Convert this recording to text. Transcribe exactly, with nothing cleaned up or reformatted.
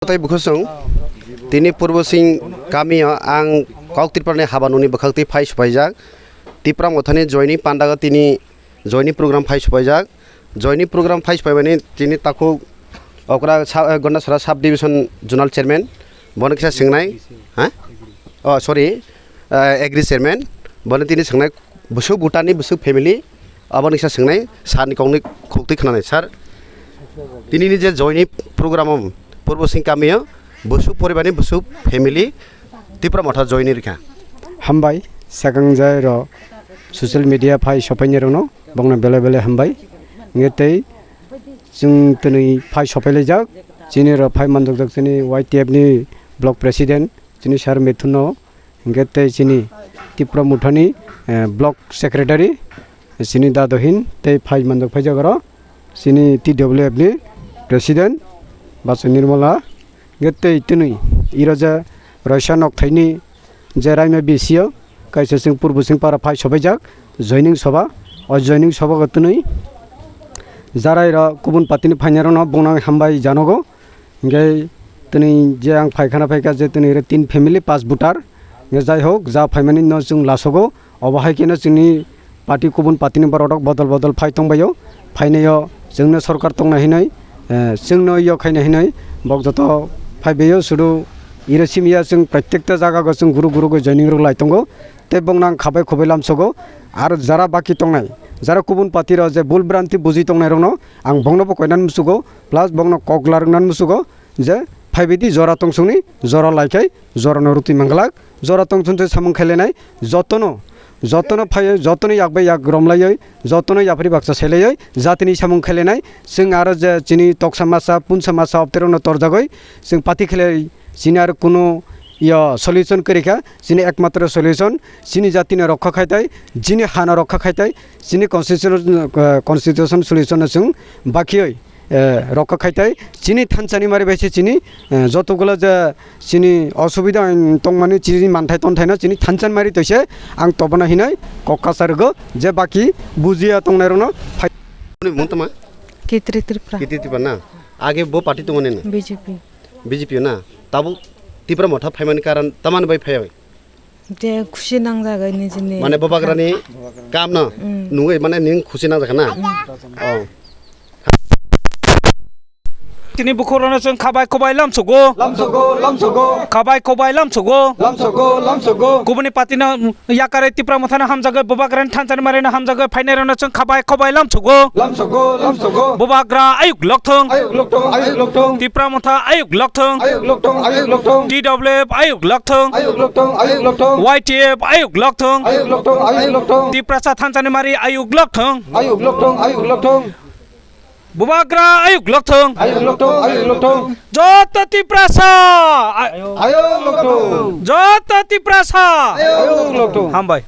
Tei bukhusung, tini Purbo Sing kamio ang Kok Tripurani haba nungni bwkhak twi phai supaijak. Tipra Mothani joini pandago tini joini program phai supaijak. Joini program phai supaimani tini takhuk okra sa-, Gondasara sub division zonal chairman, bono kisa swngnai, ha? Oh, sorry, eh, agri chairman, bono tini swngnai bwswk butani bwswk family, Aboni kisa swngnai, sir ni kokni khuk twi khwnanai, sir. Tinini je joini program o Purbo Sing kamio bwswk poribani bwswk family Tipra Motha joini rikha. Hambai, sakang jai ro social media phai sopaini rokno, bongno bele bele hambai. Nge tei chwng twnwi phai sopai laijak, chini ro phai manjak jak chini Y T F ni block president, chini sir Mithun no, Hingke tei chini Tipra Mothani, eh, block secretary, chini Dadohin tei phai manjak phaijak oro, chini T W F ni president, Basu Nirmala, hingke tei twnwi iro je Roisa Nokthaini je Raima B C o, kaisa chwng Purbo Sing para phai sopaijak, joining soba, o joining soba go twnwi jarai ro kubun party ni phainai rokno bongno ang hambai janogo. Hingke tini je ang phaikha na phaikha je tini re tin family pas voter. Hingke jai hok, ja phaimani no chwng lasogo. Obo hai khe no chwngni party kubun party ni borok rok bodol bodol phai tongbaio. Phainaio chwngno sorkar tongna hinoi, eh, chwngno yok khaina hinoi. Bok joto phaibaio sudu iro simiya chwng prottekta jaga go chwng guru guru go joining rok lai tongo. Tei bongno ang khabai khubai lamsogo. Ar jara baki tongnai, jara kubun party rok je bul branti buji tongnai rokno ang bongno bo koinani musugo. Plus bongno kok larwknani musugo je phaibaidi jora tongsongni jora laikhai jorano rutwi manglak, jora tongsong se samung khailainai jotono, jotono phaiwi jotono yak bai yak romlaiwi jotono yapri baksa selaiwi jatini samung khailainai. Chwng aro je chini toksa masa punsa masa obterokno torjagwi chwng party khelai chini aro kunu yo solution kwrwi kha. Chini ekmatro solution chini jatino rokha khaitai, chini hano rokha khaitai, chini constitution, eh, constitution solution no chwng bakhiwi, eh, rokha khaitai. Chini thansa ni mari bai se chini, eh, joto gula je chini osubida tongmani chini manthai tonthaino chini thansa ni mari toise ang tobona hinai kok kasa rwgo je baki bujiya tongnai rokno phai. Mungtama? Kitri Tripura. Kitri Tripura na? Age bo party tongmani na? B J P. B J P na? Tabuk Tipra Motha phaimani karon tamani bai phaiwi? Je khusi nangjak nijini. Mane Bubagrani kam no nungwi mane ning khusi nangjak na? Oh. Tini bukhurano chwng khabai khobai lamsugo. Lamsugo, lamsugo. Khabai khobai lamsugo. Lamsugo, lamsugo. Kubuni party no yakare Tipra Mothano hamjagwi, Bubagrani thansa ni mari no hamjagwi, phainairokno chwng khabai khobai lamsugo. Lamsugo, lamsugo. Bubagra ayuk lokthwng. Ayuk lokthwng, ayuk lokthwng. Tipra Motha ayuk lokthwng. Ayuk lokthwng, ayuk lokthwng. T W F ayuk lokthwng. Ayuk lokthwng, ayuk lokthwng. Y T F ayuk lokthwng. Ayuk lokthwng, ayuk lokthwng. Tiprasa thansa ni mari ayuk lokthwng. Ayuk lokthwng, ayuk lokthwng. Bubagra ayuk lokthwng. Ayuk lokthwng, ayuk lokthwng. Joto Tiprasa. A-, Ayuk lokthwng. Joto Tiprasa. Ayuk lokthwng. Hambai.